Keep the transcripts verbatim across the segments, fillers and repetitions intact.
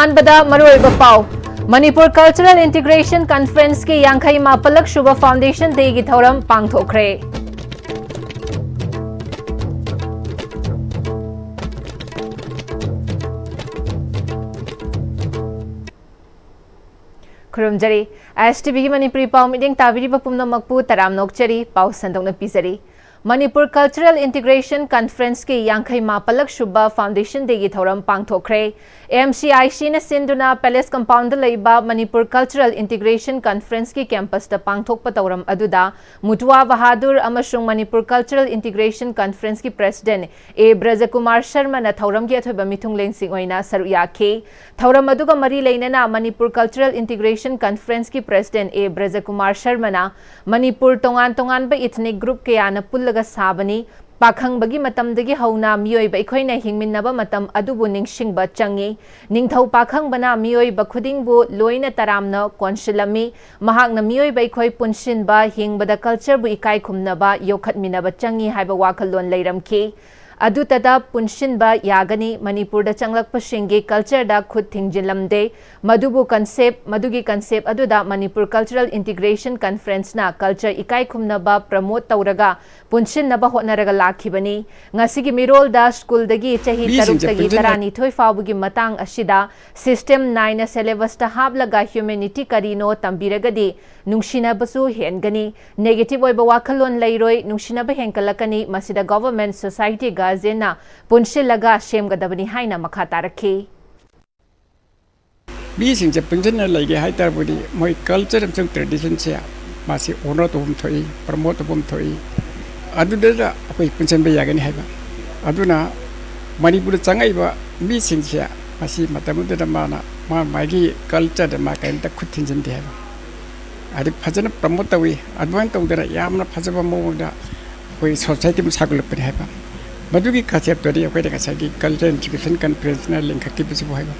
ꯑꯍꯥꯟꯕꯗ ꯃꯔꯨꯑꯣꯏꯕ ꯄꯥꯎ꯫ ꯃꯅꯤꯄꯨꯔ ꯀꯜꯆꯔꯦꯜ ꯏꯟꯇꯤꯒ꯭ꯔꯦꯁꯟ ꯀꯟꯐꯔꯦꯟꯁꯀꯤ ꯌꯥꯡꯈꯩ ꯃꯥꯄꯜꯂꯛ ꯁꯨꯕ ꯐꯥꯎꯟꯗꯦꯁꯟ ꯗꯦꯒꯤ ꯊꯧꯔꯝ ꯄꯥꯡꯊꯣꯛꯈ꯭ꯔꯦ꯫ ꯈꯨꯔꯨꯝꯖꯔꯤ꯫ ꯑꯥꯏ ꯑꯦꯁ ꯇꯤ ꯚꯤꯒꯤ ꯃꯅꯤꯄꯨꯔꯤ ꯄꯥꯎ ꯃꯤꯠꯌꯦꯡ ꯇꯥꯕꯤꯔꯤꯕ ꯄꯨꯝꯅꯃꯛꯄꯨ ꯇꯔꯥꯝꯅ ꯑꯣꯛꯆꯔꯤ꯫ ꯄꯥꯎ ꯁꯟꯗꯣꯛꯅ ꯄꯤꯖꯔꯤ꯫ ꯃꯅꯤꯄꯨꯔ ꯀꯜꯆꯔꯦꯜ ꯏꯟꯇꯤꯒ꯭ꯔꯦꯁꯟ ꯀꯟꯐꯔꯦꯟꯁꯀꯤ ꯌꯥꯡꯈꯩ ꯃꯥꯄꯜꯂꯛ ꯁꯨꯕ ꯐꯥꯎꯟꯗꯦꯁꯟ ꯗꯦꯒꯤ ꯊꯧꯔꯝ ꯄꯥꯡꯊꯣꯛꯈ꯭ꯔꯦ꯫ ꯑꯦꯝ ꯁꯤ ꯑꯥꯏ ꯁꯤꯅ ꯁꯤꯟꯗꯨꯅ ꯄꯦꯂꯦꯁ ꯀꯝꯄꯥꯎꯟꯗ ꯂꯩꯕ ꯃꯅꯤꯄꯨꯔ ꯀꯜꯆꯔꯦꯜ ꯏꯟꯇꯤꯒ꯭ꯔꯦꯁꯟ ꯀꯟꯐꯔꯦꯟꯁꯀꯤ ꯀꯦꯝꯄꯁꯇ ꯄꯥꯡꯊꯣꯛꯄ ꯊꯧꯔꯝ ꯑꯗꯨꯗ ꯃꯨꯇꯨꯋꯥ ꯕꯍꯥꯗꯨꯔ ꯑꯃꯁꯨꯡ ꯃꯅꯤꯄꯨꯔ ꯀꯜꯆꯔꯦꯜ ꯏꯟꯇꯤꯒ꯭ꯔꯦꯁꯟ ꯀꯟꯐꯔꯦꯟꯁꯀꯤ ꯄ꯭ꯔꯦꯁꯤꯗꯦꯟꯠ ꯑꯦ ꯕ꯭ꯔꯖꯀꯨꯃꯥꯔ ꯁꯔꯃꯅ ꯊꯧꯔꯝꯒꯤ ꯑꯊꯣꯏꯕ ꯃꯤꯊꯨꯡꯂꯦꯟꯁꯤꯡ ꯑꯣꯏꯅ ꯁꯔꯨꯛ ꯌꯥꯈꯤ꯫ ꯊꯧꯔꯝ ꯑꯗꯨꯒ ꯃꯔꯤ ꯂꯩꯅꯅ ꯃꯅꯤꯄꯨꯔ ꯀꯜꯆꯔꯦꯜ ꯏꯟꯇꯤꯒ꯭ꯔꯦꯁꯟ ꯀꯟꯐꯔꯦꯟꯁꯀꯤ ꯄ꯭ꯔꯦꯁꯤꯗꯦꯟꯠ ꯑꯦ ꯕ꯭ꯔꯖꯀꯨꯃꯥꯔ ꯁꯔꯃꯅ ꯃꯅꯤꯄꯨꯔ ꯇꯣꯉꯥꯟ ꯇꯣꯉꯥꯟꯕ ꯏꯊꯅꯤꯛ ꯒ꯭ꯔꯨꯞ ꯀꯌꯥꯅ ꯄꯨꯜꯂꯒ ꯁꯥꯕꯅꯤ꯫ ꯄꯥꯈꯪꯕꯒꯤ ꯃꯇꯝꯗꯒꯤ ꯍꯧꯅ ꯃꯤꯑꯣꯏꯕ ꯑꯩꯈꯣꯏꯅ ꯍꯤꯡꯃꯤꯟꯅꯕ ꯃꯇꯝ ꯑꯗꯨꯕꯨ ꯅꯤꯡꯁꯤꯡꯕ ꯆꯪꯏ꯫ ꯅꯤꯡꯊꯧ ꯄꯥꯈꯪꯕꯅ ꯃꯤꯑꯣꯏꯕ ꯈꯨꯗꯤꯡꯕꯨ ꯂꯣꯏꯅ ꯇꯔꯥꯝꯅ ꯀꯣꯟꯁꯤꯜꯂꯝꯃꯤ꯫ ꯃꯍꯥꯛꯅ ꯃꯤꯑꯣꯏꯕ ꯑꯩꯈꯣꯏ ꯄꯨꯟꯁꯤꯟꯕ, ꯍꯤꯡꯕꯗ ꯀꯜꯆꯔꯕꯨ ꯏꯀꯥꯏ ꯈꯨꯝꯅꯕ ꯌꯣꯛꯈꯠꯃꯤꯟꯅꯕ ꯆꯪꯏ ꯍꯥꯏꯕ ꯋꯥꯈꯜꯂꯣꯟ ꯂꯩꯔꯝꯈꯤ꯫ ꯑꯗꯨꯇꯗ ꯄꯨꯟꯁꯤꯟꯕ ꯌꯥꯒꯅꯤ꯫ ꯃꯅꯤꯄꯨꯔꯗ ꯆꯪꯂꯛꯄꯁꯤꯡꯒꯤ ꯀꯜꯆꯔꯗ ꯈꯨꯠ ꯊꯤꯡꯖꯤꯜꯂꯝꯗꯦ꯫ ꯃꯗꯨꯕꯨ ꯀꯟꯁꯦꯞ, ꯃꯗꯨꯒꯤ ꯀꯟꯁꯦꯞ ꯑꯗꯨꯗ ꯃꯅꯤꯄꯨꯔ ꯀꯜꯆꯔꯦꯜ ꯏꯟꯇꯤꯒ꯭ꯔꯦꯁꯟ ꯀꯟꯐꯔꯦꯟꯁꯅ ꯀꯜꯆꯔ ꯏꯀꯥꯏ ꯈꯨꯝꯅꯕ ꯄ꯭ꯔꯃꯣꯠ ꯇꯧꯔꯒ ꯄꯨꯟꯁꯤꯟꯅꯕ ꯍꯣꯠꯅꯔꯒ ꯂꯥꯛꯈꯤꯕꯅꯤ꯫ ꯉꯁꯤꯒꯤ ꯃꯤꯔꯣꯜꯗ ꯁ꯭ꯀꯨꯜꯗꯒꯤ ꯆꯍꯤ ꯃꯤꯁꯤꯡꯁꯦ ꯇꯔꯨꯛꯇꯒꯤ ꯄꯨꯟꯁꯤꯟꯅ ꯇꯔꯥꯅꯤꯊꯣꯏ ꯐꯥꯎꯕꯒꯤ ꯃꯇꯥꯡ ꯑꯁꯤꯗ ꯁꯤꯁꯇꯦꯝ ꯅꯥꯏꯅ ꯁꯦꯂꯦꯕꯁꯇ ꯍꯥꯞꯂꯒ ꯍ꯭ꯌꯨꯃꯦꯅꯤꯇꯤ ꯀꯔꯤꯅꯣ ꯇꯝꯕꯤꯔꯒꯗꯤ ꯅꯨꯡꯁꯤꯅꯕꯁꯨ ꯍꯦꯟꯒꯅꯤ꯫ ꯅꯦꯒꯦꯇꯤꯚ ꯑꯣꯏꯕ ꯋꯥꯈꯜꯂꯣꯟ ꯂꯩꯔꯣꯏ, ꯅꯨꯡꯁꯤꯅꯕ ꯍꯦꯟꯒꯠꯂꯛꯀꯅꯤ꯫ ꯃꯁꯤꯗ ꯒꯣꯚꯔꯟꯃꯦꯟꯠ, ꯁꯣꯁꯥꯏꯇꯤ, ꯒꯥꯔꯖꯤꯌꯟꯅ ꯄꯨꯟꯁꯤꯜꯂꯒ ꯁꯦꯝꯒꯗꯕꯅꯤ ꯍꯥꯏꯅ ꯃꯈꯥ ꯇꯥꯔꯛꯈꯤ꯫ ꯃꯤꯁꯤꯡꯁꯦ ꯄꯨꯟꯁꯤꯟꯅ ꯂꯩꯒꯦ ꯍꯥꯏ ꯇꯥꯔꯕꯗꯤ ꯃꯣꯏ ꯀꯜꯆꯔ ꯑꯃꯁꯨꯡ ꯇ꯭ꯔꯦꯗꯤꯁꯟꯁꯦ ꯃꯁꯤ ꯑꯣꯅꯔ ꯇꯧꯐꯝ ꯊꯣꯛꯏ, ꯄ꯭ꯔꯃꯣꯠ ꯇꯧꯐꯝ ꯊꯣꯛꯏ꯫ ꯑꯗꯨꯗ ꯑꯩꯈꯣꯏ ꯄꯨꯟꯁꯤꯟꯕ ꯌꯥꯒꯅꯤ ꯍꯥꯏꯕ꯫ ꯑꯗꯨꯅ ꯃꯅꯤꯄꯨꯔꯗ ꯆꯪꯉꯛꯏꯕ ꯃꯤꯁꯤꯡꯁꯦ ꯃꯁꯤ ꯃꯇꯝ ꯑꯗꯨꯗ ꯃꯥꯅ ꯃꯥ ꯃꯥꯒꯤ ꯀꯜꯆꯔꯗ ꯃꯥ ꯀꯔꯤꯝꯇ ꯈꯨꯠ ꯊꯤꯟꯖꯤꯟꯗꯦ ꯍꯥꯏꯕ꯫ ꯍꯥꯏꯗꯤ ꯐꯖꯅ ꯄ꯭ꯔꯃꯣꯠ ꯇꯧꯏ꯫ ꯑꯗꯨꯃꯥꯏꯅ ꯇꯧꯗꯅ ꯌꯥꯝꯅ ꯐꯖꯕ ꯃꯑꯣꯡꯗ ꯑꯩꯈꯣꯏ ꯁꯣꯁꯥꯏꯇꯤ ꯑꯃ ꯁꯥꯒꯠꯂꯛꯄꯅꯤ ꯍꯥꯏꯕ꯫ ꯃꯗꯨꯒꯤ ꯀꯟꯁꯦꯞꯇꯨꯅꯤ ꯑꯩꯈꯣꯏꯅ ꯉꯁꯥꯏꯒꯤ ꯀꯜꯆꯔ ꯏꯟꯇꯤꯒ꯭ꯔꯦꯁꯟ ꯀꯟꯐꯔꯦꯟꯁꯅ ꯂꯤꯡꯈꯠꯈꯤꯕꯁꯤꯕꯨ ꯍꯥꯏꯕ꯫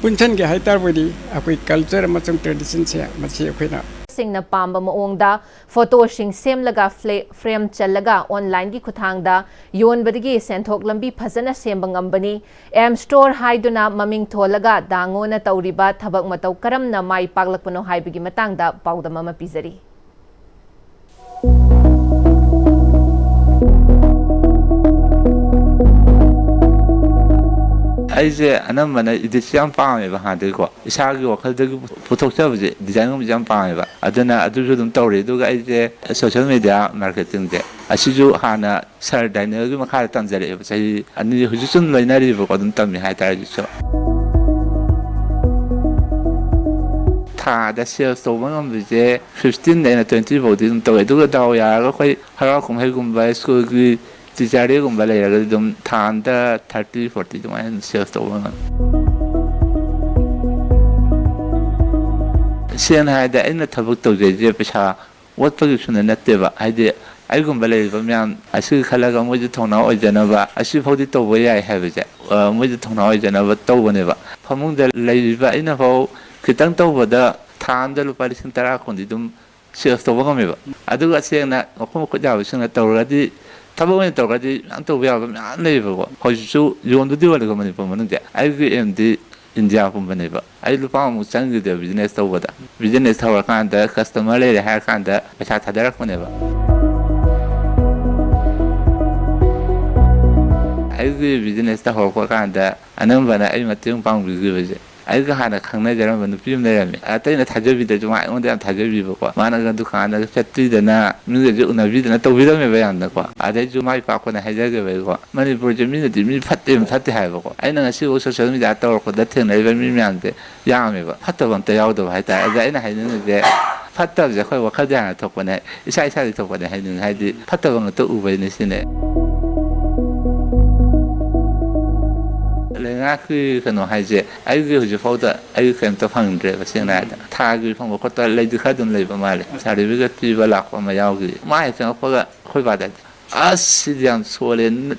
ꯄꯨꯟꯁꯤꯟꯒꯦ ꯍꯥꯏ ꯇꯥꯔꯕꯗꯤ ꯑꯩꯈꯣꯏ ꯀꯜꯆꯔ ꯑꯃꯁꯨꯡ ꯇ꯭ꯔꯦꯗꯤꯁꯟꯁꯦ ꯃꯁꯤ ꯑꯩꯈꯣꯏꯅ ꯁꯤꯡꯅ ꯄꯥꯝꯕ ꯃꯑꯣꯡꯗ ꯐꯣꯇꯣꯁꯤꯡ ꯁꯦꯝꯂꯒ ꯐ꯭ꯂꯦ-, ꯐ꯭ꯔꯦꯝ ꯆꯜꯂꯒ ꯑꯣꯟꯂꯥꯏꯟꯒꯤ ꯈꯨꯠꯊꯥꯡꯗ ꯌꯣꯟꯕꯗꯒꯤ ꯁꯦꯟꯊꯣꯛ ꯂꯝꯕꯤ ꯐꯖꯅ ꯁꯦꯝꯕ ꯉꯝꯕꯅꯤ꯫ ꯑꯦꯝ ꯁ꯭ꯇꯣꯔ ꯍꯥꯏꯗꯨꯅ ꯃꯃꯤꯡ ꯊꯣꯜꯂꯒ ꯗꯥꯉꯣꯅ ꯇꯧꯔꯤꯕ ꯊꯕꯛ ꯃꯇꯧ ꯀꯔꯝꯅ ꯃꯥꯏ ꯄꯥꯛꯂꯛꯄꯅꯣ ꯍꯥꯏꯕꯒꯤ ꯃꯇꯥꯡꯗ ꯄꯥꯎꯗꯝ ꯑꯃ ꯄꯤꯖꯔꯤ꯫ ꯑꯩꯁꯦ ꯑꯅꯝꯕꯅ ꯏꯗꯤꯠꯁꯦ ꯌꯥꯝ ꯄꯥꯝꯃꯦꯕ ꯍꯥꯟꯅꯗꯒꯤꯀꯣ꯫ ꯏꯁꯥꯒꯤ ꯋꯥꯈꯜꯗꯒꯤ ꯄꯨꯊꯣꯛꯆꯕꯁꯦ, ꯗꯤꯖꯥꯏꯟꯒꯨꯝꯕꯁꯦ ꯌꯥꯝ ꯄꯥꯝꯃꯦꯕ꯫ ꯑꯗꯨꯅ ꯑꯗꯨꯁꯨ ꯑꯗꯨꯝ ꯇꯧꯔꯦ꯫ ꯑꯗꯨꯒ ꯑꯩꯁꯦ ꯁꯣꯁꯦꯜ ꯃꯦꯗꯤꯌꯥ ꯃꯥꯔꯀꯦꯇꯤꯡꯁꯦ, ꯑꯁꯤꯁꯨ ꯍꯥꯟꯅ ꯁꯥꯔ ꯗꯥꯏꯅꯦꯜꯒꯤ ꯃꯈꯥꯗ ꯇꯝꯖꯔꯛꯑꯦꯕ꯫ ꯆꯍꯤ ꯑꯅꯤ, ꯍꯧꯖꯤꯛꯁꯨ ꯑꯗꯨꯝ ꯂꯣꯏꯅꯔꯤꯕꯀꯣ, ꯑꯗꯨꯝ ꯇꯝꯃꯤ ꯍꯥꯏꯇꯥꯔꯦ ꯍꯧꯖꯤꯛꯁꯨ꯫ ꯊꯥꯗ ꯁꯦꯜꯁ ꯇꯧꯕ ꯉꯝꯕꯁꯦ ꯐꯤꯐꯇꯤꯟꯗꯩꯅ ꯇ꯭ꯋꯦꯟꯇꯤ ꯐꯥꯎꯗꯤ ꯑꯗꯨꯝ ꯇꯧꯋꯦ꯫ ꯑꯗꯨꯒ ꯗꯥꯎ ꯌꯥꯔꯒ ꯑꯩꯈꯣꯏ ꯍꯔꯥꯎ ꯀꯨꯝꯍꯩꯒꯨꯝꯕ, ꯁ꯭ꯀꯨꯜꯒꯤ ꯇꯤꯆꯔ ꯗꯦꯒꯨꯝꯕ ꯂꯩꯔꯒꯗꯤ ꯑꯗꯨꯝ ꯊꯥ ꯑꯃꯗ ꯊꯥꯔꯇꯤ, ꯐꯣꯔꯇꯤ ꯑꯗꯨꯃꯥꯏꯅ ꯑꯗꯨꯝ ꯁꯦꯜꯁ ꯇꯧꯕ ꯉꯝꯃꯤ꯫ ꯁꯦꯡꯅ ꯍꯥꯏꯔꯗꯤ ꯑꯩꯅ ꯊꯕꯛ ꯇꯧꯖꯩꯁꯦ ꯄꯩꯁꯥ ꯑꯣꯠꯄꯒꯤꯁꯨꯅ ꯅꯠꯇꯦꯕ꯫ ꯍꯥꯏꯗꯤ ꯑꯩꯒꯨꯝꯕ ꯂꯩꯔꯤꯕ ꯃꯌꯥꯝ ꯑꯁꯤꯒꯤ ꯈꯜꯂꯒ ꯃꯣꯏꯁꯨ ꯊꯧꯅꯥ ꯑꯣꯏꯖꯅꯕ, ꯑꯁꯤꯐꯥꯎꯗꯤ ꯇꯧꯕ ꯌꯥꯏ ꯍꯥꯏꯕꯁꯦ, ꯑ, ꯃꯣꯏꯁꯨ ꯊꯧꯅꯥ ꯑꯣꯏꯖꯅꯕ ꯇꯧꯕꯅꯦꯕ꯫ ꯐꯃꯨꯡꯗ ꯂꯩꯔꯤꯕ ꯑꯩꯅꯐꯥꯎ ꯈꯤꯇꯪ ꯇꯧꯕꯗ ꯊꯥ ꯑꯃꯗ ꯂꯨꯄꯥ ꯂꯤꯁꯤꯡ ꯇꯔꯥ ꯀꯨꯟꯗꯤ ꯑꯗꯨꯝ ꯁꯦꯜꯁ ꯇꯧꯕ ꯉꯝꯃꯦꯕ꯫ ꯑꯗꯨꯒ ꯁꯦꯡꯅ ꯃꯈꯣꯡ ꯃꯈꯨꯠ ꯌꯥꯕꯁꯤꯡꯅ ꯇꯧꯔꯒꯗꯤ, ꯊꯕꯛ ꯑꯣꯏꯅ ꯇꯧꯔꯒꯗꯤ ꯃꯌꯥꯝ ꯇꯧꯕ ꯌꯥꯕ ꯃꯌꯥꯝ ꯂꯩꯌꯦꯕꯀꯣ꯫ ꯍꯧꯖꯤꯛꯁꯨ ꯌꯣꯟꯕꯗꯤ ꯌꯣꯜꯂꯦꯀꯣ ꯃꯅꯤꯄꯨꯔ ꯃꯅꯨꯡꯗ꯫ ꯑꯩꯒꯤ ꯑꯦꯝꯗꯤ ꯏꯟꯗꯤꯌꯥ ꯄꯨꯝꯕꯅꯦꯕ꯫ ꯑꯩ ꯂꯨꯄꯥ ꯑꯃꯨꯛ ꯆꯪꯈꯤꯗꯦꯕ ꯕꯤꯖꯤꯅꯦꯁ ꯇꯧꯕꯗ꯫ ꯕꯤꯖꯤꯅꯦꯁ ꯍꯧꯔꯀꯥꯟꯗ ꯀꯁꯇꯃꯔ ꯂꯩꯔꯦ ꯍꯥꯏꯔꯀꯥꯟꯗ ꯄꯩꯁꯥ ꯊꯥꯗꯔꯛꯄꯅꯦꯕ꯫ ꯑꯩꯒꯤ ꯕꯤꯖꯤꯅꯦꯁꯇ ꯍꯧꯔꯛꯄ ꯀꯥꯟꯗ ꯑꯅꯝꯕꯅ ꯑꯩ ꯃꯇꯦꯡ ꯄꯥꯡꯕꯤꯈꯤꯕꯁꯦ, ꯑꯩꯒ ꯍꯥꯟꯅ ꯈꯪꯅꯖꯔꯝꯕ ꯅꯨꯄꯤ ꯑꯃ ꯂꯩꯔꯝꯃꯦ꯫ ꯑꯇꯩꯅ ꯊꯥꯖꯕꯤꯗ꯭ꯔꯁꯨ ꯃꯥ ꯑꯩꯉꯣꯟꯗ ꯌꯥꯝ ꯊꯥꯖꯕꯤꯕꯀꯣ꯫ ꯃꯥꯅꯒ ꯗꯨꯀꯥꯟꯗꯒ ꯆꯠꯄꯤꯗꯅ, ꯃꯤꯒꯁꯦ ꯎꯅꯕꯤꯗꯅ ꯇꯧꯕꯤꯔꯝꯃꯦꯕ ꯌꯥꯝꯅꯀꯣ꯫ ꯑꯗꯩꯁꯨ ꯃꯥꯏ ꯄꯥꯛꯄꯅꯦ ꯍꯥꯏꯖꯒꯦꯕ ꯑꯩꯀꯣ꯫ ꯃꯅꯤꯄꯨꯔꯁꯦ ꯃꯤꯅꯗꯤ ꯃꯤ ꯐꯠꯇꯦ, ꯐꯠꯇꯦ ꯍꯥꯏꯕꯀꯣ꯫ ꯑꯩꯅ ꯉꯁꯤꯐꯥꯎ ꯁꯣꯁꯦꯜ ꯃꯦꯗꯤꯌꯥ ꯇꯧꯔꯛꯄꯗ ꯊꯦꯡꯅꯔꯤꯕ ꯃꯤ ꯃꯌꯥꯝꯁꯦ ꯌꯥꯝꯃꯦꯕ, ꯐꯠꯇꯕ ꯑꯝꯇ ꯌꯥꯎꯗꯕ ꯍꯥꯏꯇꯥꯔꯦ꯫ ꯑꯗ ꯑꯩꯅ ꯍꯥꯏꯅꯤꯡꯉꯤꯁꯦ, ꯐꯠꯇꯕꯁꯦ ꯑꯩꯈꯣꯏ ꯋꯥꯈꯜꯗ ꯍꯥꯟꯅ ꯊꯣꯛꯄꯅꯦ, ꯏꯁꯥ ꯏꯁꯥꯗꯤ ꯊꯣꯛꯄꯅꯦ ꯍꯥꯏꯅꯤꯡꯉꯤ꯫ ꯍꯥꯏꯗꯤ ꯐꯠꯇꯕ ꯉꯥꯛꯇ ꯎꯕꯩꯅꯦ ꯁꯤꯅꯦ꯫ ꯂꯩꯉꯥꯛꯀꯤ ꯀꯩꯅꯣ ꯍꯥꯏꯁꯦ, ꯑꯩꯒꯤ ꯍꯧꯖꯤꯛ ꯐꯥꯎꯗ ꯑꯩꯒꯤ ꯀꯩꯝꯇ ꯐꯪꯗ꯭ꯔꯦꯕ, ꯁꯦꯡꯅ ꯍꯥꯏꯔꯗꯤ꯫ ꯊꯥꯒꯤ ꯐꯪꯕ ꯈꯣꯠꯄ ꯂꯩꯗꯤ ꯈꯔ ꯑꯗꯨꯝ ꯂꯩꯕ ꯃꯥꯜꯂꯦ꯫ ꯁꯥꯔꯇꯤꯐꯤꯀꯦꯠ ꯄꯤꯕ ꯂꯥꯛꯄ ꯑꯃ ꯌꯥꯎꯈꯤ꯫ ꯃꯥ ꯍꯦꯛ ꯆꯪꯉꯛꯄꯒ ꯑꯩꯈꯣꯏ ꯕꯥꯗ "ꯑꯁ, ꯁꯤꯗꯤ ꯌꯥꯝ ꯁꯣꯜꯂꯦ,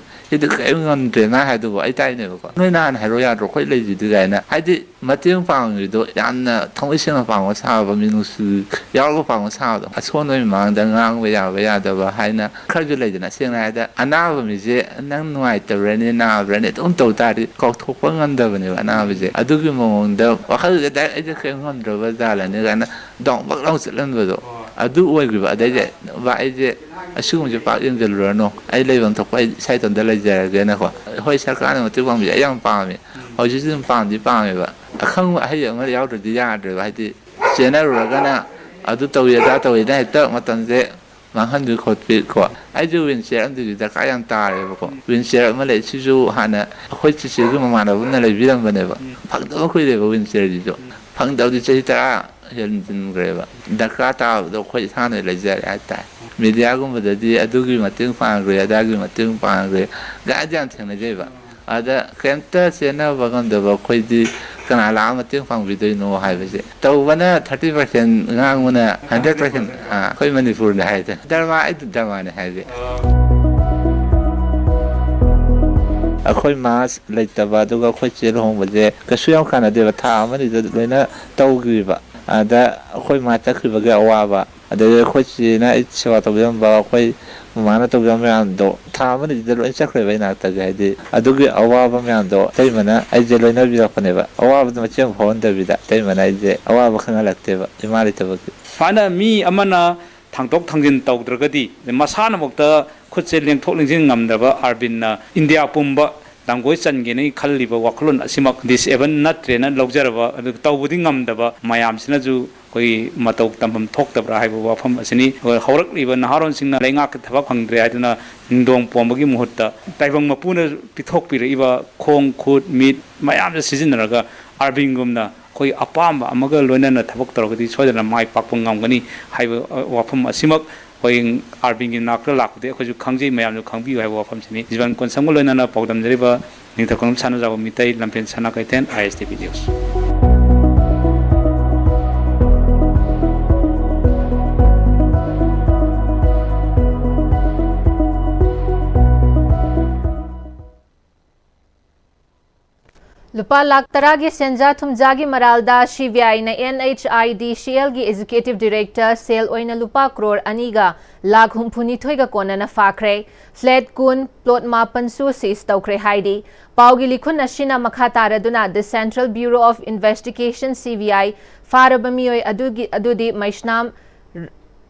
ꯁꯤꯗꯤ ꯀꯔꯤꯝ ꯉꯝꯗ꯭ꯔꯦ" ꯃꯥ ꯍꯥꯏꯗꯨꯕꯨ꯫ ꯑꯩ ꯇꯥꯏꯅꯦꯕꯀꯣ, "ꯅꯣꯏ ꯅꯍꯥꯟ ꯍꯥꯏꯔꯣ ꯌꯥꯗ꯭ꯔꯣ, ꯑꯩꯈꯣꯏ ꯂꯩꯁꯤꯗꯤ" ꯀꯥꯏꯅ꯫ ꯍꯥꯏꯗꯤ ꯃꯇꯦꯡ ꯄꯥꯡꯉꯤꯗꯣ ꯌꯥꯝꯅ ꯊꯃꯣꯏ ꯁꯦꯡꯅ ꯄꯥꯡꯕ ꯁꯥꯕ, ꯃꯤꯅꯨꯡꯁꯤ ꯌꯥꯎꯔꯒ ꯄꯥꯡꯕ ꯁꯥꯕꯗꯣ꯫ ꯑꯁꯣꯟꯕ ꯃꯤ ꯃꯃꯥꯡꯗ ꯉꯥꯡꯕ ꯌꯥꯕ ꯌꯥꯗꯕ ꯍꯥꯏꯅ ꯈꯔꯁꯨ ꯂꯩꯗꯅ꯫ ꯁꯦꯡꯅ ꯍꯥꯏꯔꯕꯗ, ꯑꯅꯥꯕ ꯃꯤꯁꯦ ꯅꯪ ꯅꯨꯡꯉꯥꯏꯇꯕ꯭ꯔꯅꯤ, ꯅꯥꯕ꯭ꯔꯅꯤ ꯑꯗꯨꯝ ꯇꯧ ꯇꯥꯔꯗꯤ ꯀꯥꯎꯊꯣꯛꯄ ꯉꯝꯗꯕꯅꯦꯕ ꯑꯅꯥꯕꯁꯦ꯫ ꯑꯗꯨꯒꯤ ꯃꯑꯣꯡꯗ ꯋꯥꯈꯜꯁꯦ ꯗꯥꯏꯔꯦꯛ "ꯑꯩꯁꯦ ꯀꯔꯤꯝ ꯉꯝꯗ꯭ꯔꯕ ꯖꯥꯠꯂꯅꯤ" ꯀꯥꯏꯅ ꯗꯥꯎꯟ ꯕꯛ ꯂꯥꯎ ꯆꯠꯍꯟꯕꯗꯣ꯫ ꯑꯗꯨ ꯑꯣꯏꯈꯤꯕ꯫ ꯑꯗꯩꯗꯤ "ꯚꯥꯏ, ꯑꯩꯁꯦ ꯑꯁꯤꯒꯨꯝꯕꯁꯦ ꯄꯥꯛ ꯌꯦꯡꯁꯤꯜꯂꯨꯔꯅꯨ, ꯑꯩ ꯂꯩꯐꯝ ꯊꯣꯛꯄ ꯑꯩ ꯏꯁꯥ ꯏꯇꯣꯝꯇ ꯂꯩꯖꯔꯒꯦꯅꯀꯣ"꯫ ꯍꯣꯏ, ꯁꯔꯀꯥꯔꯅ ꯃꯇꯦꯡ ꯄꯥꯡꯕꯁꯦ ꯑꯩ ꯌꯥꯝ ꯄꯥꯝꯃꯦ꯫ ꯍꯧꯖꯤꯛꯁꯨ ꯑꯗꯨꯝ ꯄꯥꯝꯗꯤ ꯄꯥꯝꯃꯦꯕ꯫ ꯑꯈꯪꯕ ꯑꯍꯩ ꯑꯃ ꯌꯥꯎꯗ꯭ꯔꯗꯤ ꯌꯥꯗ꯭ꯔꯦꯕ꯫ ꯍꯥꯏꯗꯤ ꯆꯦꯟꯅꯔꯨꯔꯒꯅ ꯑꯗꯨ ꯇꯧꯏ ꯑꯗꯥ ꯇꯧꯏꯅ ꯍꯦꯛꯇ ꯃꯇꯝꯁꯦ ꯃꯥꯡꯍꯟꯕꯤ ꯈꯣꯠꯄꯤ ꯀꯣ꯫ ꯑꯩꯁꯨ ꯋꯤꯜ ꯆꯤꯌꯔ ꯑꯃꯗꯤ ꯗꯔꯀꯥꯔ ꯌꯥꯝ ꯇꯥꯔꯦꯕꯀꯣ꯫ ꯋꯤꯜ ꯆꯤꯌꯔ ꯑꯃ ꯂꯩ, ꯁꯤꯁꯨ ꯍꯥꯟꯅ ꯑꯩꯈꯣꯏ ꯆꯤꯆꯦꯒꯤ ꯃꯃꯥꯟꯅꯕ ꯑꯃꯅ ꯂꯩꯕꯤꯔꯝꯕꯅꯦꯕ꯫ ꯐꯪꯗꯕ ꯀꯨꯏꯔꯦꯕ ꯋꯤꯜ ꯆꯤꯌꯔꯁꯤꯁꯨ꯫ ꯐꯪꯗꯕꯗꯤ ꯆꯍꯤ ꯇꯔꯥ ꯍꯦꯟꯖꯤꯟꯈ꯭ꯔꯦꯕ꯫ ꯗꯔꯀꯥꯔ ꯇꯥꯕꯗꯣ ꯑꯩꯈꯣꯏ ꯏꯁꯥꯅ ꯂꯩꯖꯔꯦ ꯍꯥꯏꯇꯥꯔꯦ꯫ ꯃꯦꯗꯤꯌꯥꯒꯨꯝꯕꯗꯗꯤ ꯑꯗꯨꯒꯤ ꯃꯇꯦꯡ ꯄꯥꯡꯈ꯭ꯔꯦ, ꯑꯗꯥꯒꯤ ꯃꯇꯦꯡ ꯄꯥꯡꯈ꯭ꯔꯦ ꯒꯥꯏꯗ ꯌꯥꯝ ꯊꯦꯡꯅꯖꯩꯕ꯫ ꯑꯗ ꯀꯩꯝꯇ ꯆꯦꯟꯅꯕ ꯉꯝꯗꯕ ꯑꯩꯈꯣꯏꯗꯤ ꯀꯅꯥ ꯂꯥꯛꯑ ꯃꯇꯦꯡ ꯄꯥꯡꯕꯤꯗꯣꯏꯅꯣ ꯍꯥꯏꯕꯁꯦ꯫ ꯇꯧꯕꯅ ꯊꯥꯔꯇꯤ ꯄꯥꯔꯁꯦꯟ, ꯉꯥꯡꯕꯅ ꯍꯟꯗ꯭ꯔꯦꯠ ꯄꯥꯔꯁꯦꯟ꯫ ꯑꯩꯈꯣꯏ ꯃꯅꯤꯄꯨꯔꯅ ꯍꯥꯏꯗ ꯗꯔꯃꯥ, ꯑꯩꯗꯤ ꯗꯔꯃꯥꯅꯦ ꯍꯥꯏꯁꯦ꯫ ꯑꯩꯈꯣꯏ ꯃꯥ ꯂꯩꯇꯕ, ꯑꯗꯨꯒ ꯑꯩꯈꯣꯏ ꯆꯦ ꯂꯨꯍꯣꯡꯕꯁꯦ ꯀꯩꯁꯨ ꯌꯥꯝ ꯀꯥꯟꯅꯗꯦꯕ, ꯊꯥ ꯑꯃꯅꯤꯗ ꯂꯣꯏꯅ ꯇꯧꯈꯤꯕ꯫ ꯑꯗ ꯑꯩꯈꯣꯏ ꯃꯥ ꯆꯠꯈꯤꯕꯒꯤ ꯑꯋꯥꯕ, ꯑꯗꯩ ꯑꯩꯈꯣꯏ ꯆꯦꯅ ꯑꯩ ꯁꯦꯕꯥ ꯇꯧꯕꯤꯔꯝꯕ, ꯑꯩꯈꯣꯏ ꯃꯃꯥꯅ ꯇꯧꯕꯤꯔꯝꯕ ꯃꯌꯥꯝꯗꯣ ꯊꯥ ꯑꯃꯅꯤꯗ ꯂꯣꯏ ꯆꯠꯈ꯭ꯔꯦꯕ ꯏꯅꯥꯛꯇꯒꯤ꯫ ꯍꯥꯏꯗꯤ ꯑꯗꯨꯒꯤ ꯑꯋꯥꯕ ꯃꯌꯥꯝꯗꯣ ꯑꯇꯩꯃꯅ ꯑꯩꯁꯦ ꯂꯣꯏꯅꯕꯤꯔꯛꯄꯅꯦꯕ꯫ ꯑꯋꯥꯕꯗꯣ ꯃꯆꯦꯠ ꯑꯃ ꯐꯥꯎꯍꯟꯗꯕꯤꯗ ꯑꯇꯩꯃꯅ ꯑꯩꯁꯦ ꯑꯋꯥꯕ ꯈꯪꯍꯜꯂꯛꯇꯦꯕ ꯏꯃꯥ ꯂꯩꯇꯕꯒꯤ꯫ ꯁꯨꯃꯥꯏꯅ ꯃꯤ ꯑꯃꯅ ꯊꯥꯡꯗꯣꯛ ꯊꯥꯡꯖꯤꯟ ꯇꯧꯗ꯭ꯔꯒꯗꯤ, ꯃꯁꯥꯅꯃꯛꯇ ꯈꯨꯠꯁꯦ ꯂꯦꯡꯊꯣꯛ ꯂꯦꯡꯁꯤꯟ ꯉꯝꯗꯕ ꯑꯥꯔꯕꯤꯟꯅ ꯏꯟꯗꯤꯌꯥ ꯄꯨꯝꯕ ꯂꯝꯒꯣꯏ ꯆꯟꯒꯦꯅ ꯈꯜꯂꯤꯕ ꯋꯥꯈꯜꯂꯣꯟ ꯑꯁꯤꯃꯛ ꯗꯤꯁꯑꯦꯕꯜ ꯅꯠꯇ꯭ꯔꯦꯅ ꯂꯧꯖꯔꯕ, ꯑꯗꯨ ꯇꯧꯕꯗꯤ ꯉꯝꯗꯕ ꯃꯌꯥꯝꯁꯤꯅꯁꯨ ꯑꯩꯈꯣꯏꯒꯤ ꯃꯇꯧ ꯇꯝꯐꯝ ꯊꯣꯛꯇꯕ꯭ꯔꯥ ꯍꯥꯏꯕ ꯋꯥꯐꯝ ꯑꯁꯤꯅꯤ꯫ ꯑꯩꯈꯣꯏ ꯍꯧꯔꯛꯂꯤꯕ ꯅꯍꯥꯔꯣꯟꯁꯤꯡꯅ ꯂꯩꯉꯥꯛꯀꯤ ꯊꯕꯛ ꯐꯪꯗ꯭ꯔꯦ ꯍꯥꯏꯗꯨꯅ ꯅꯤꯡꯗꯣꯡ ꯄꯣꯝꯕꯒꯤ ꯃꯍꯨꯠꯇ ꯇꯥꯏꯕꯪ ꯃꯄꯨꯅ ꯄꯤꯊꯣꯛꯄꯤꯔꯛꯏꯕ ꯈꯣꯡ, ꯈꯨꯠ, ꯃꯤꯠ ꯃꯌꯥꯝꯁꯦ ꯁꯤꯖꯤꯟꯅꯔꯒ ꯑꯥꯔꯕꯤꯟꯒꯨꯝꯅ ꯑꯩꯈꯣꯏ ꯑꯄꯥꯝꯕ ꯑꯃꯒ ꯂꯣꯏꯅꯅ ꯊꯕꯛ ꯇꯧꯔꯒꯗꯤ ꯁꯣꯏꯗꯅ ꯃꯥꯏ ꯄꯥꯛꯄ ꯉꯝꯒꯅꯤ ꯍꯥꯏꯕ, ꯑ, ꯋꯥꯐꯝ ꯑꯁꯤꯃꯛ ꯑꯩꯈꯣꯏ ꯑꯥꯔꯕꯤꯟꯒꯤ ꯅꯥꯛꯇ ꯂꯥꯛꯄꯗꯒꯤ ꯑꯩꯈꯣꯏꯁꯨ ꯈꯪꯖꯩ, ꯃꯌꯥꯝꯁꯨ ꯈꯪꯕꯤꯌꯨ ꯍꯥꯏꯕ ꯋꯥꯐꯝꯁꯤꯅꯤ꯫ ꯖꯤꯕꯟ ꯀꯣꯟꯁꯝꯒ ꯂꯣꯏꯅꯅ ꯄꯥꯎꯗꯝꯖꯔꯤꯕ ꯅꯤꯡꯊꯧ ꯈꯨꯅꯧ ꯁꯅꯥꯖꯥꯎꯕ ꯃꯤꯇꯩ, ꯂꯝꯐꯦꯜ ꯁꯅꯥ ꯀꯩꯊꯦꯜ, ꯑꯥꯏ ꯑꯦꯁ ꯇꯤ ꯚꯤ ꯅ꯭ꯌꯨꯁ꯫ ꯂꯨꯄꯥ ꯂꯥꯈ ꯇꯔꯥꯒꯤ ꯁꯦꯟꯖꯥ ꯊꯨꯝꯖꯥꯒꯤ ꯃꯔꯥꯜꯗ ꯁꯤ ꯕꯤ ꯑꯥꯏꯅ ꯑꯦꯟ ꯑꯩꯆ ꯑꯥꯏ ꯗꯤ ꯁꯤ ꯑꯦꯜꯒꯤ ꯑꯦꯛꯖꯤꯀ꯭ꯌꯨꯇꯤꯚ ꯗꯤꯔꯦꯛꯇꯔ ꯁꯦꯜ ꯑꯣꯏꯅ ꯂꯨꯄꯥ ꯀ꯭ꯔꯣꯔ ꯑꯅꯤꯒ ꯂꯥꯈ ꯍꯨꯝꯐꯨꯅꯤꯊꯣꯏꯒ ꯀꯣꯟꯅꯅ ꯐꯥꯈ꯭ꯔꯦ꯫ ꯐ꯭ꯂꯦꯠ ꯀꯨꯟ, ꯄ꯭ꯂꯣꯠ ꯃꯥꯄꯟꯁꯨ ꯁꯤꯖ ꯇꯧꯈ꯭ꯔꯦ ꯍꯥꯏꯔꯤ꯫ ꯄꯥꯎꯒꯤ ꯂꯤꯈꯨꯟ ꯑꯁꯤꯅ ꯃꯈꯥ ꯇꯥꯔꯗꯨꯅ The Central Bureau of Investigation, C B I, ꯐꯥꯔꯕ ꯃꯤꯑꯣꯏ ꯑꯗꯨꯒꯤ, ꯑꯗꯨꯗꯤ ꯃꯩꯁꯅꯥꯝ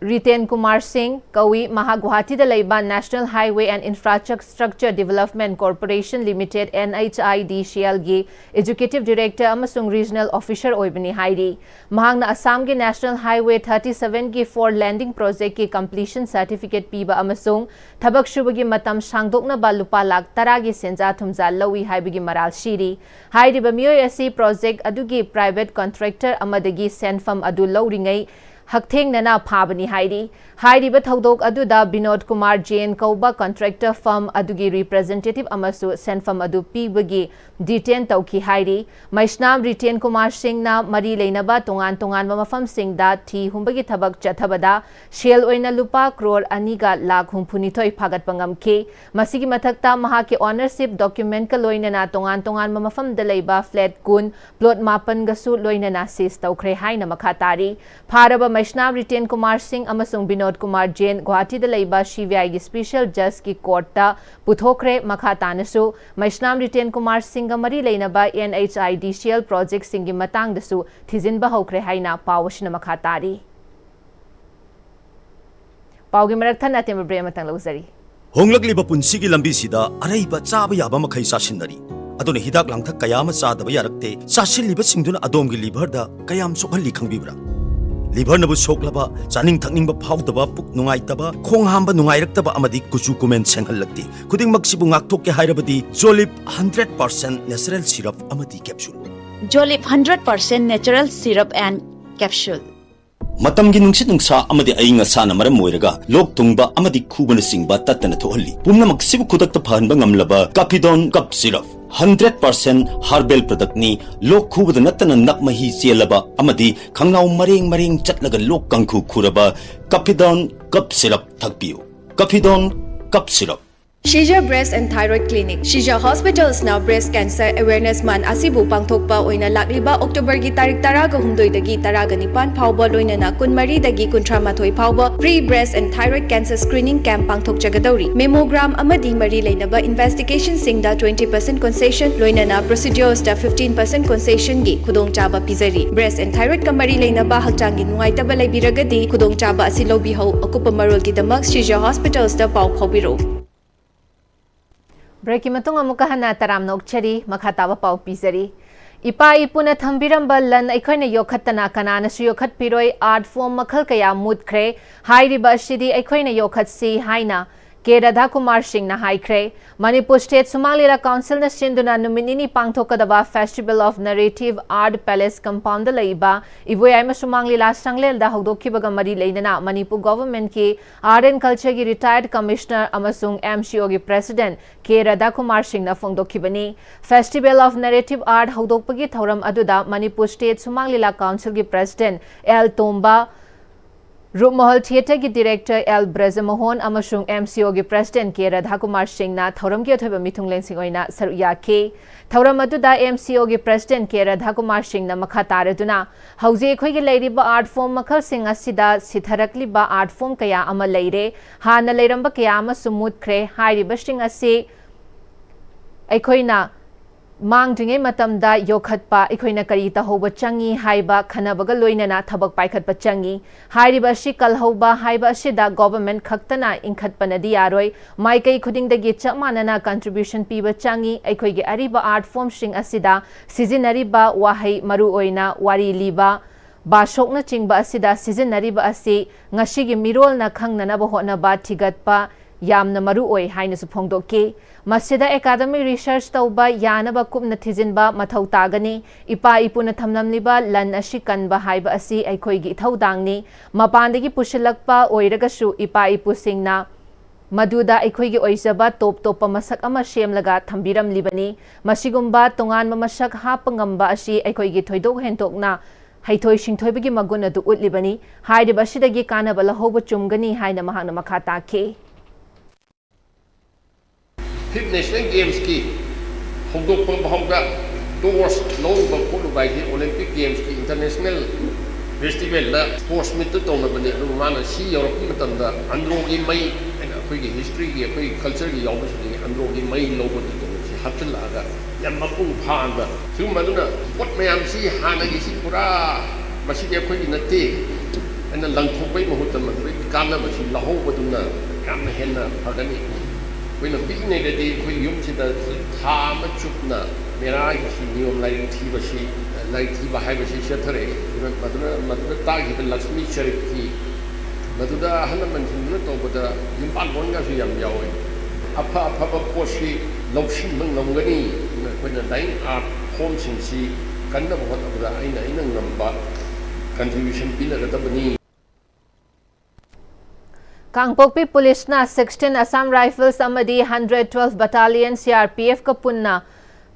ꯔꯤꯇꯦꯟ ꯀꯨꯃꯥꯔ ꯁꯤꯡ ꯀꯧꯏ꯫ ꯃꯍꯥꯛ ꯒꯨꯋꯥꯍꯥꯇꯤꯗ ꯂꯩꯕ National Highway and Infrastructure Development Corporation Limited, N H I D C L, ꯒꯤ ꯑꯦꯛꯖꯤꯀ꯭ꯌꯨꯇꯤꯚ ꯗꯤꯔꯦꯛꯇꯔ ꯑꯃꯁꯨꯡ ꯔꯤꯖꯅꯦꯜ ꯑꯣꯐꯤꯁꯔ ꯑꯣꯏꯕꯅꯤ ꯍꯥꯏꯔꯤ꯫ ꯃꯍꯥꯛꯅ ꯑꯁꯥꯝꯒꯤ National Highway thirty seven ꯒꯤ four lane project ꯀꯤ completion certificate ꯄꯤꯕ ꯑꯃꯁꯨꯡ ꯊꯕꯛ ꯁꯨꯕꯒꯤ ꯃꯇꯝ ꯁꯥꯡꯗꯣꯛꯅꯕ ꯂꯨꯄꯥ ꯂꯥꯈ ꯇꯔꯥꯒꯤ ꯁꯦꯟꯖꯥ ꯊꯨꯝꯖꯥ ꯂꯧꯏ ꯍꯥꯏꯕꯒꯤ ꯃꯔꯥꯜ ꯁꯤꯔꯤ꯫ ꯍꯥꯏꯔꯤꯕ ꯃꯤꯑꯣꯏ ꯑꯁꯤ project ꯑꯗꯨꯒꯤ private contractor ꯑꯃꯗꯒꯤ ꯁꯦꯟꯐꯝ ꯑꯗꯨ ꯂꯧꯔꯤꯉꯩ ꯍꯛꯊꯦꯡꯅꯅ ꯐꯥꯕꯅꯤ ꯍꯥꯏꯔꯤ꯫ ꯍꯥꯏꯔꯤꯕ ꯊꯧꯗꯣꯛ ꯑꯗꯨꯗ ꯕꯤꯅꯣꯗ ꯀꯨꯃꯥꯔ ꯖꯦꯟ ꯀꯧꯕ contractor firm ꯑꯗꯨꯒꯤ representative ꯑꯃꯁꯨ ꯁꯦꯟꯐꯝ ꯑꯗꯨ ꯄꯤꯕꯒꯤ detain ꯇꯧꯈꯤ ꯍꯥꯏꯔꯤ꯫ ꯃꯩꯁꯅꯥꯝ ꯔꯤꯇꯦꯟ ꯀꯨꯃꯥꯔ ꯁꯤꯡꯅ ꯃꯔꯤ ꯂꯩꯅꯕ ꯇꯣꯉꯥꯟ ꯇꯣꯉꯥꯟꯕ ꯃꯐꯝꯁꯤꯡꯗ ꯊꯤ ꯍꯨꯝꯕꯒꯤ ꯊꯕꯛ ꯆꯠꯊꯕꯗ ꯁꯦꯜ ꯑꯣꯏꯅ ꯂꯨꯄꯥ ꯀ꯭ꯔꯣꯔ ꯑꯅꯤꯒ ꯂꯥꯈ ꯍꯨꯝꯐꯨꯅꯤꯊꯣꯏ ꯐꯥꯒꯠꯄ ꯉꯝꯈꯤ꯫ ꯃꯁꯤꯒꯤ ꯃꯊꯛꯇ ꯃꯍꯥꯛꯀꯤ ownership document ꯀ ꯂꯣꯏꯅꯅ ꯇꯣꯉꯥꯟ ꯇꯣꯉꯥꯟꯕ ꯃꯐꯝꯗ ꯂꯩꯕ flat ꯀꯨꯟ, plot ꯃꯥꯄꯟꯒꯁꯨ ꯂꯣꯏꯅꯅ seize ꯇꯧꯈ꯭ꯔꯦ ꯍꯥꯏꯅ ꯃꯈꯥ ꯇꯥꯔꯤ꯫ ꯐꯥꯔꯕ ꯃꯩꯁꯅꯥꯝ ꯔꯤꯇꯦꯟ ꯀꯨꯃꯥꯔ ꯁꯤꯡ ꯑꯃꯁꯨꯡ ꯕꯤꯅꯣꯗ ꯀꯨꯃꯥꯔ ꯖꯦꯟ ꯒꯨꯋꯥꯍꯥꯇꯤꯗ ꯂꯩꯕ C B I ꯒꯤ special judge ꯀꯤ court ꯇ ꯄꯨꯊꯣꯛꯈ꯭ꯔꯦ꯫ ꯃꯈꯥ ꯇꯥꯅꯁꯨ ꯃꯩꯁꯅꯥꯝ ꯔꯤꯇꯦꯟ ꯀꯨꯃꯥꯔ ꯁꯤꯡꯒ ꯃꯔꯤ ꯂꯩꯅꯕ N H I D C L project ꯁꯤꯡꯒꯤ ꯃꯇꯥꯡꯗꯁꯨ ꯊꯤꯖꯤꯟꯕ ꯍꯧꯈ꯭ꯔꯦ ꯍꯥꯏꯅ ꯄꯥꯎ ꯑꯁꯤꯅ ꯃꯈꯥ ꯇꯥꯔꯤ꯫ ꯄꯥꯎꯒꯤ ꯃꯔꯛ ꯊꯠꯅ ꯑꯇꯦꯟꯕ break ꯑꯃꯇꯪ ꯂꯧꯖꯔꯤ꯫ ꯍꯣꯡꯂꯛꯂꯤꯕ ꯄꯨꯟꯁꯤꯒꯤ ꯂꯝꯕꯤꯁꯤꯗ ꯑꯔꯩꯕ ꯆꯥꯕ ꯌꯥꯕ ꯃꯈꯩ ꯆꯥꯁꯤꯟꯅꯔꯤ꯫ ꯑꯗꯨꯅ ꯍꯤꯗꯥꯛ ꯂꯥꯡꯊꯛ ꯀꯌꯥ ꯑꯃ ꯆꯥꯗꯕ ꯌꯥꯔꯛꯇꯦ꯫ ꯆꯥꯁꯤꯜꯂꯤꯕꯁꯤꯡꯗꯨꯅ ꯑꯗꯣꯝꯒꯤ liver ꯗ ꯀꯌꯥꯝ ꯁꯣꯛꯍꯜꯂꯤ ꯈꯪꯕꯤꯕ꯭ꯔꯥ? Liver ꯅꯕꯨ ꯁꯣꯛꯂꯕ, ꯆꯥꯅꯤꯡ ꯊꯛꯅꯤꯡꯕ ꯐꯥꯎꯗꯕ, ꯄꯨꯛ ꯅꯨꯡꯉꯥꯏꯇꯕ, ꯈꯣꯡ ꯍꯥꯝꯕ ꯅꯨꯡꯉꯥꯏꯔꯛꯇꯕ ꯑꯃꯗꯤ ꯀꯨꯆꯨ ꯀꯨꯃꯦꯟ ꯁꯦꯡꯍꯜꯂꯛꯇꯦ꯫ ꯈꯨꯗꯤꯡꯃꯛꯁꯤꯕꯨ ꯉꯥꯛꯊꯣꯛꯀꯦ ꯍꯥꯏꯔꯕꯗꯤ Jolib hundred percent natural syrup ꯑꯃꯗꯤ capsule꯫ Jolib hundred percent natural syrup and capsule꯫ ꯃꯇꯝꯒꯤ ꯅꯨꯡꯁꯤꯠ ꯅꯨꯡꯁꯥ ꯑꯃꯗꯤ ꯑꯏꯪ ꯑꯁꯥꯅ ꯃꯔꯝ ꯑꯣꯏꯔꯒ ꯂꯣꯛ ꯊꯨꯡꯕ ꯑꯃꯗꯤ ꯈꯨꯕꯅꯆꯤꯡꯕ ꯇꯠꯇꯅ ꯊꯣꯛꯍꯜꯂꯤ꯫ ꯄꯨꯝꯅꯃꯛꯁꯤꯕꯨ ꯈꯨꯗꯛꯇ ꯐꯍꯟꯕ ꯉꯝꯂꯕ Capidon Cough Syrup, hundred percent herbal product ꯅꯤ꯫ ꯂꯣꯛ ꯈꯨꯕꯗ ꯅꯠꯇꯅ ꯅꯞ ꯃꯍꯤ ꯆꯦꯜꯂꯕ ꯑꯃꯗꯤ ꯈꯪꯅꯥꯎ ꯃꯔꯦꯡ ꯃꯔꯦꯡ ꯆꯠꯂꯒ ꯂꯣꯛ ꯀꯥꯡꯈꯨ ꯈꯨꯔꯕ Capidon Cough Syrup ꯊꯛꯄꯤꯌꯨ꯫ Capidon Cough Syrup꯫ Shija Breast and Thyroid Clinic, Shija Hospitals ꯅ Breast Cancer Awareness Month ꯑꯁꯤꯕꯨ ꯄꯥꯡꯊꯣꯛꯄ ꯑꯣꯏꯅ ꯂꯥꯛꯂꯤꯕ October ꯒꯤ ꯇꯥꯔꯤꯛ ꯇꯔꯥꯒ ꯍꯨꯝꯗꯣꯏꯗꯒꯤ ꯇꯔꯥꯒ ꯅꯤꯄꯥꯟ ꯐꯥꯎꯕ, ꯂꯣꯏꯅꯅ ꯀꯨꯟꯃꯔꯤꯗꯒꯤ ꯀꯨꯟꯊ꯭ꯔꯥ ꯃꯥꯊꯣꯏ ꯐꯥꯎꯕ Free Breast and Thyroid Cancer Screening Camp ꯄꯥꯡꯊꯣꯛꯆꯒꯗꯧꯔꯤ꯫ Mammogram ꯑꯃꯗꯤ ꯃꯔꯤ ꯂꯩꯅꯕ Investigation ꯁꯤꯡꯗ twenty percent concession, ꯂꯣꯏꯅꯅ Procedures ꯇ fifteen percent concession ꯒꯤ ꯈꯨꯗꯣꯡꯆꯥꯕ ꯄꯤꯖꯔꯤ꯫ Breast and Thyroid ꯀ ꯃꯔꯤ ꯂꯩꯅꯕ ꯍꯛꯆꯥꯡꯒꯤ ꯅꯨꯡꯉꯥꯏꯇꯕ ꯂꯩꯕꯤꯔꯒꯗꯤ ꯈꯨꯗꯣꯡꯆꯥꯕ ꯑꯁꯤ ꯂꯧꯕꯤꯍꯧ꯫ ꯑꯀꯨꯞꯄ ꯃꯔꯣꯜꯒꯤꯗꯃꯛ Shija Hospitals ꯇ ꯄꯥꯎ ꯐꯥꯎꯕꯤꯔꯛꯎ꯫ Break ꯀꯤ ꯃꯇꯨꯡ ꯑꯃꯨꯛꯀ ꯍꯟꯅ ꯇꯔꯥꯝꯅ ꯑꯣꯛꯆꯔꯤ꯫ ꯃꯈꯥ ꯇꯥꯕ ꯄꯥꯎ ꯄꯤꯖꯔꯤ꯫ ꯏꯄꯥ ꯏꯄꯨꯅ ꯊꯝꯕꯤꯔꯝꯕ ꯂꯟ ꯑꯩꯈꯣꯏꯅ ꯌꯣꯛꯈꯠꯇꯅ ꯀꯅꯥꯅꯁꯨ ꯌꯣꯛꯈꯠꯄꯤꯔꯣꯏ꯫ Art form ꯃꯈꯜ ꯀꯌꯥ ꯃꯨꯠꯈ꯭ꯔꯦ꯫ ꯍꯥꯏꯔꯤꯕ ꯑꯁꯤꯗꯤ ꯑꯩꯈꯣꯏꯅ ꯌꯣꯛꯈꯠꯁꯤ ꯍꯥꯏꯅ ꯀꯦ ꯔꯥꯙꯥꯀꯨꯃꯥꯔ ꯁꯤꯡꯅ ꯍꯥꯏꯈ꯭ꯔꯦ꯫ ꯃꯅꯤꯄꯨꯔ State ꯁꯨꯃꯥꯡ ꯂꯤꯂꯥ Council ꯅ ꯁꯤꯟꯗꯨꯅ ꯅꯨꯃꯤꯠ ꯅꯤꯅꯤ ꯄꯥꯡꯊꯣꯛꯀꯗꯕ Festival of Narrative Art Palace Compound ꯗ ꯂꯩꯕ ꯏꯕꯣꯌꯥꯏꯃ ꯁꯨꯃꯥꯡ ꯂꯤꯂꯥ ꯁꯪꯂꯦꯜꯗ ꯍꯧꯗꯣꯛꯈꯤꯕꯒ ꯃꯔꯤ ꯂꯩꯅꯅ ꯃꯅꯤꯄꯨꯔ Government ꯀꯤ Art and Culture ꯒꯤ Retired Commissioner ꯑꯃꯁꯨꯡ M C O ꯒꯤ President ꯀꯦ ꯔꯥꯙꯥꯀꯨꯃꯥꯔ ꯁꯤꯡꯅ ꯐꯣꯡꯗꯣꯛꯈꯤꯕꯅꯤ꯫ Festival of Narrative Art ꯍꯧꯗꯣꯛꯄꯒꯤ ꯊꯧꯔꯝ ꯑꯗꯨꯗ ꯃꯅꯤꯄꯨꯔ State ꯁꯨꯃꯥꯡ ꯂꯤꯂꯥ Council ꯒꯤ President ꯑꯦꯜ ꯇꯣꯝꯕ, ꯔꯨꯞꯃꯍꯜ Theatre ꯒꯤ Director ꯑꯦꯜ ꯕ꯭ꯔꯖꯃꯣꯍꯟ ꯑꯃꯁꯨꯡ M C O ꯒꯤ President ꯀꯦ ꯔꯥꯙꯥꯀꯨꯃꯥꯔ ꯁꯤꯡꯅ ꯊꯧꯔꯝꯒꯤ ꯑꯊꯣꯏꯕ ꯃꯤꯊꯨꯡꯂꯦꯟꯁꯤꯡ ꯑꯣꯏꯅ ꯁꯔꯨꯛ ꯌꯥꯈꯤ꯫ ꯊꯧꯔꯝ ꯑꯗꯨꯗ M C O ꯒꯤ President ꯀꯦ ꯔꯥꯙꯥꯀꯨꯃꯥꯔ ꯁꯤꯡꯅ ꯃꯈꯥ ꯇꯥꯔꯗꯨꯅ, ꯍꯧꯖꯤꯛ ꯑꯩꯈꯣꯏꯒꯤ ꯂꯩꯔꯤꯕ art form ꯃꯈꯜꯁꯤꯡ ꯑꯁꯤꯗ ꯁꯤꯊꯔꯛꯂꯤꯕ art form ꯀꯌꯥ ꯑꯃ ꯂꯩꯔꯦ꯫ ꯍꯥꯟꯅ ꯂꯩꯔꯝꯕ ꯀꯌꯥ ꯑꯃꯁꯨ ꯃꯨꯠꯈ꯭ꯔꯦ꯫ ꯍꯥꯏꯔꯤꯕꯁꯤꯡ ꯑꯁꯤ ꯑꯩꯈꯣꯏꯅ ꯃꯥꯡꯗ꯭ꯔꯤꯉꯩ ꯃꯇꯝꯗ ꯌꯣꯛꯈꯠꯄ ꯑꯩꯈꯣꯏꯅ ꯀꯔꯤ ꯇꯧꯍꯧꯕ ꯆꯪꯉꯤ ꯍꯥꯏꯕ ꯈꯟꯅꯕꯒ ꯂꯣꯏꯅꯅ ꯊꯕꯛ ꯄꯥꯏꯈꯠꯄ ꯆꯪꯉꯤ꯫ ꯍꯥꯏꯔꯤꯕ ꯑꯁꯤ ꯀꯜꯍꯧꯕ ꯍꯥꯏꯕ ꯑꯁꯤꯗ government ꯈꯛꯇꯅ ꯏꯟꯈꯠꯄꯅꯗꯤ ꯌꯥꯔꯣꯏ꯫ ꯃꯥꯏꯀꯩ ꯈꯨꯗꯤꯡꯗꯒꯤ ꯆꯞ ꯃꯥꯟꯅꯅ contribution ꯄꯤꯕ ꯆꯪꯉꯤ꯫ ꯑꯩꯈꯣꯏꯒꯤ ꯑꯔꯤꯕ art form ꯁꯤꯡ ꯑꯁꯤꯗ ꯁꯤꯖꯤꯟꯅꯔꯤꯕ ꯋꯥꯍꯩ, ꯃꯔꯨꯑꯣꯏꯅ ꯋꯥꯔꯤ ꯂꯤꯕ, ꯕꯥꯁꯣꯛꯅꯆꯤꯡꯕ ꯑꯁꯤꯗ ꯁꯤꯖꯤꯟꯅꯔꯤꯕ ꯑꯁꯤ ꯉꯁꯤꯒꯤ ꯃꯤꯔꯣꯜꯅ ꯈꯪꯅꯅꯕ ꯍꯣꯠꯅꯕ, ꯊꯤꯒꯠꯄ ꯌꯥꯝꯅ ꯃꯔꯨ ꯑꯣꯏ ꯍꯥꯏꯅꯁꯨ ꯐꯣꯡꯗꯣꯛꯈꯤ꯫ ꯃꯁꯤꯗ academic research ꯇꯧꯕ ꯌꯥꯅꯕ ꯀꯨꯞꯅ ꯊꯤꯖꯤꯟꯕ ꯃꯊꯧ ꯇꯥꯒꯅꯤ꯫ ꯏꯄꯥ ꯏꯄꯨꯅ ꯊꯝꯂꯝꯂꯤꯕ ꯂꯟ ꯑꯁꯤ ꯀꯟꯕ ꯍꯥꯏꯕ ꯑꯁꯤ ꯑꯩꯈꯣꯏꯒꯤ ꯏꯊꯧꯗꯥꯡꯅꯤ꯫ ꯃꯄꯥꯟꯗꯒꯤ ꯄꯨꯁꯤꯜꯂꯛꯄ ꯑꯣꯏꯔꯒꯁꯨ ꯏꯄꯥ ꯏꯄꯨꯁꯤꯡꯅ ꯃꯗꯨꯗ ꯑꯩꯈꯣꯏꯒꯤ ꯑꯣꯏꯖꯕ ꯇꯣꯞ ꯇꯣꯞꯄ ꯃꯁꯛ ꯑꯃ ꯁꯦꯝꯂꯒ ꯊꯝꯕꯤꯔꯝꯂꯤꯕꯅꯤ꯫ ꯃꯁꯤꯒꯨꯝꯕ ꯇꯣꯉꯥꯟꯕ ꯃꯁꯛ ꯍꯥꯞꯄ ꯉꯝꯕ ꯑꯁꯤ ꯑꯩꯈꯣꯏꯒꯤ ꯊꯣꯏꯗꯣꯛ ꯍꯦꯟꯗꯣꯛꯅ ꯍꯩꯊꯣꯏ ꯁꯤꯡꯊꯣꯏꯕꯒꯤ ꯃꯒꯨꯟ ꯑꯗꯨ ꯎꯠꯂꯤꯕꯅꯤ꯫ ꯍꯥꯏꯔꯤꯕ ꯑꯁꯤꯗꯒꯤ ꯀꯥꯟꯅꯕ ꯂꯧꯍꯧꯕ ꯆꯨꯝꯒꯅꯤ ꯍꯥꯏꯅ ꯃꯍꯥꯛꯅ ꯃꯈꯥ ꯇꯥꯈꯤ꯫ ꯐꯤꯐ ꯅꯦꯁꯅꯦꯜ ꯒꯦꯝꯁꯀꯤ ꯍꯧꯗꯣꯛꯄ ꯐꯥꯎꯗ ꯇꯣꯔꯆ ꯂꯧꯔꯨꯕ ꯈꯣꯠꯂꯨꯕ ꯍꯥꯏꯁꯤ ꯑꯣꯂꯦꯝꯄꯤꯛ ꯒꯦꯝꯁꯀꯤ ꯏꯟꯇꯔꯅꯦꯁꯅꯦꯜ ꯐꯦꯁꯇꯤꯚꯦꯜꯗ ꯁ꯭ꯄꯣꯔꯠꯁ ꯃꯤꯠꯇ ꯇꯧꯅꯕꯅꯦ꯫ ꯑꯗꯨꯕꯨ ꯃꯥꯅ ꯁꯤ ꯌꯧꯔꯛꯄ ꯃꯇꯝꯗ ꯑꯟꯗ꯭ꯔꯣꯒꯤ ꯃꯩ ꯍꯥꯏꯅ ꯑꯩꯈꯣꯏꯒꯤ ꯍꯤꯁꯇ꯭ꯔꯤꯒꯤ, ꯑꯩꯈꯣꯏꯒꯤ ꯀꯜꯆꯔꯒꯤ ꯌꯥꯎꯕꯁꯤꯡꯁꯦ ꯑꯟꯗ꯭ꯔꯣꯒꯤ ꯃꯩ ꯂꯧꯕꯗꯨ ꯇꯧꯕꯁꯤ ꯍꯥꯞꯆꯤꯜꯂꯛꯑꯒ ꯌꯥꯝ ꯃꯄꯨꯡ ꯐꯥꯍꯟꯕ ꯁꯤꯒꯨꯝꯕ꯫ ꯑꯗꯨꯅ ꯄꯣꯠ ꯃꯌꯥꯝꯁꯤ ꯍꯥꯟꯅꯒꯤꯁꯤ ꯄꯨꯔꯥ ꯃꯁꯤꯗꯤ ꯑꯩꯈꯣꯏꯒꯤ ꯅꯠꯇꯦ ꯍꯥꯏꯅ ꯂꯪꯊꯣꯛꯄꯒꯤ ꯃꯍꯨꯠꯇ ꯃꯗꯨꯒꯤ ꯀꯥꯟꯅꯕꯁꯤ ꯂꯧꯍꯧꯕꯗꯨꯅ ꯌꯥꯝꯅ ꯍꯦꯟꯅ ꯐꯒꯅꯤ꯫ ꯑꯩꯈꯣꯏꯅ ꯄꯤꯛꯏꯉꯩꯗꯗꯤ ꯑꯩꯈꯣꯏ ꯌꯨꯝꯁꯤꯗ ꯊꯥ ꯑꯃ ꯆꯨꯞꯅ ꯃꯦꯔꯥꯒꯤ ꯅꯤꯌꯣꯝ ꯂꯥꯏꯔꯤꯛ ꯊꯤꯕꯁꯤ, ꯂꯥꯏꯔꯤꯛ ꯊꯤꯕ ꯍꯥꯏꯕꯁꯤ ꯆꯠꯊꯔꯛꯏ꯫ ꯑꯗꯨꯅ ꯃꯗꯨꯅ, ꯃꯗꯨꯗ ꯇꯥꯛꯈꯤꯕ ꯂꯛꯁꯃꯤ ꯆꯔꯤꯠꯀꯤ, ꯃꯗꯨꯗ ꯑꯍꯜ ꯂꯃꯟꯁꯤꯡꯗꯨꯅ ꯇꯧꯕꯗ ꯌꯨꯝꯕꯥꯜ ꯂꯣꯟꯒꯁꯨ ꯌꯥꯝ ꯌꯥꯎꯋꯤ꯫ ꯑꯐ ꯑꯐꯕ ꯄꯣꯠꯁꯤ ꯂꯧꯁꯤꯟꯕ ꯉꯝꯒꯅꯤ꯫ ꯑꯗꯨꯅ ꯑꯩꯈꯣꯏꯅ ꯗꯥꯏꯅꯤꯡ ꯑꯥꯔꯠ ꯐꯣꯝꯁꯤꯡꯁꯤ ꯀꯟꯅꯕ ꯍꯣꯠꯅꯕꯗ ꯑꯩꯅ, ꯑꯩꯅ ꯉꯝꯕ ꯀꯟꯇ꯭ꯔꯤꯕ꯭ꯌꯨꯁꯟ ꯄꯤꯅꯒꯗꯕꯅꯤ꯫ ꯀꯥꯡꯄꯣꯛꯄꯤ ꯄꯨꯂꯤꯁꯅ sixteen Assam Rifles ꯑꯃꯗꯤ hundred twelve Battalion C R P F ꯀ ꯄꯨꯟꯅ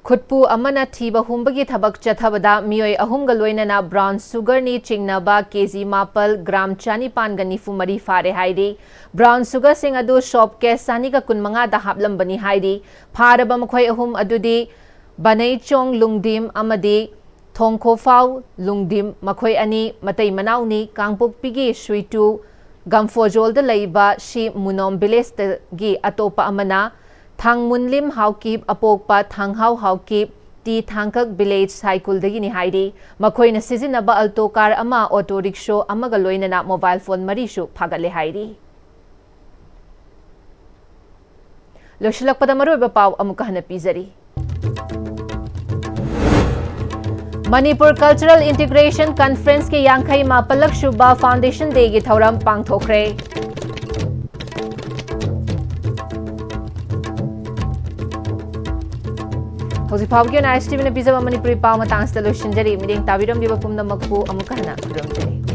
ꯈꯨꯠꯄꯨ ꯑꯃꯅ ꯊꯤꯕ ꯍꯨꯝꯕꯒꯤ ꯊꯕꯛ ꯆꯠꯊꯕꯗ ꯃꯤꯑꯣꯏ ꯑꯍꯨꯝꯒ ꯂꯣꯏꯅꯅ ꯕ꯭ꯔꯥꯎꯟ ꯁꯨꯒꯔꯅꯤ ꯆꯤꯡꯅꯕ ꯀꯦ ꯖꯤ ꯃꯥꯄꯜ, ꯒ꯭ꯔꯥꯝ ꯆꯅꯤꯄꯥꯟꯒ ꯅꯤꯐꯨ ꯃꯔꯤ ꯐꯥꯔꯦ ꯍꯥꯏꯔꯤ꯫ ꯕ꯭ꯔꯥꯎꯟ ꯁꯨꯒꯔꯁꯤꯡ ꯑꯗꯨ ꯁꯣꯞ ꯀꯦꯁ ꯆꯅꯤꯒ ꯀꯨꯟꯃꯉꯥꯗ ꯍꯥꯞꯂꯝꯕꯅꯤ ꯍꯥꯏꯔꯤ꯫ ꯐꯥꯔꯕ ꯃꯈꯣꯏ ꯑꯍꯨꯝ ꯑꯗꯨꯗꯤ ꯕꯅꯩꯆꯣꯡ ꯂꯨꯡꯗꯤꯝ ꯑꯃꯗꯤ ꯊꯣꯡꯈꯣꯐꯥꯎ ꯂꯨꯡꯗꯤꯝ, ꯃꯈꯣꯏ ꯑꯅꯤ ꯃꯇꯩ ꯃꯅꯥꯎꯅꯤ꯫ ꯀꯥꯡꯄꯣꯛꯄꯤꯒꯤ ꯁꯨꯏꯇꯨ ꯒꯝꯐꯣꯖꯣꯜꯗ ꯂꯩꯕ ꯁꯤ ꯃꯨꯅꯣꯝ ꯚꯤꯂꯦꯖꯇꯒꯤ ꯑꯇꯣꯞꯄ ꯑꯃꯅ ꯊꯥꯡꯃꯨꯟꯂꯤꯝ ꯍꯥꯎꯀꯤꯞ, ꯑꯄꯣꯛꯄ ꯊꯥꯡꯍꯥꯎ ꯍꯥꯎꯀꯤꯞ, ꯇꯤ ꯊꯥꯡꯀꯛ ꯚꯤꯂꯦꯖ ꯁꯥꯏꯀꯨꯜꯗꯒꯤꯅꯤ ꯍꯥꯏꯔꯤ꯫ ꯃꯈꯣꯏꯅ ꯁꯤꯖꯤꯟꯅꯕ ꯑꯜꯇꯣ ꯀꯥꯔ ꯑꯃ, ꯑꯣꯇꯣ ꯔꯤꯛꯁꯣ ꯑꯃꯒ ꯂꯣꯏꯅꯅ ꯃꯣꯕꯥꯏꯜ ꯐꯣꯟ ꯃꯔꯤꯁꯨ ꯐꯥꯒꯠꯂꯦ ꯍꯥꯏꯔꯤ꯫ ꯂꯣꯏꯁꯤꯜꯂꯛꯄꯗ ꯃꯔꯨꯑꯣꯏꯕ ꯄꯥꯎ ꯑꯃꯨꯛꯀ ꯍꯟꯅ ꯄꯤꯖꯔꯤ꯫ ꯃꯅꯤꯄꯨꯔ ꯀꯜꯆꯔꯦꯜ ꯏꯟꯇꯤꯒ꯭ꯔꯦꯁꯟ ꯀꯟꯐꯔꯦꯟꯁꯀꯤ ꯌꯥꯡꯈꯩ ꯃꯥꯄꯜꯂꯛ ꯁꯨꯕ ꯐꯥꯎꯟꯗꯦꯁꯟ ꯗꯦꯒꯤ ꯊꯧꯔꯝ ꯄꯥꯡꯊꯣꯛꯈ꯭ꯔꯦ꯫ ꯍꯧꯖꯤꯛ ꯐꯥꯎꯕꯒꯤ ꯑꯣꯏꯅ ꯑꯥꯏ ꯑꯦꯁ ꯇꯤ ꯚꯤꯅ ꯄꯤꯖꯕ ꯃꯅꯤꯄꯨꯔꯤ ꯄꯥꯎ ꯃꯇꯥꯡ ꯑꯁꯤꯗ ꯂꯣꯏꯁꯤꯟꯖꯔꯤ꯫ ꯃꯤꯠꯌꯦꯡ ꯇꯥꯕꯤꯔꯝꯂꯤꯕ ꯄꯨꯝꯅꯃꯛꯄꯨ ꯑꯃꯨꯛꯀ ꯍꯟꯅ ꯈꯨꯔꯨꯝꯖꯔꯤ꯫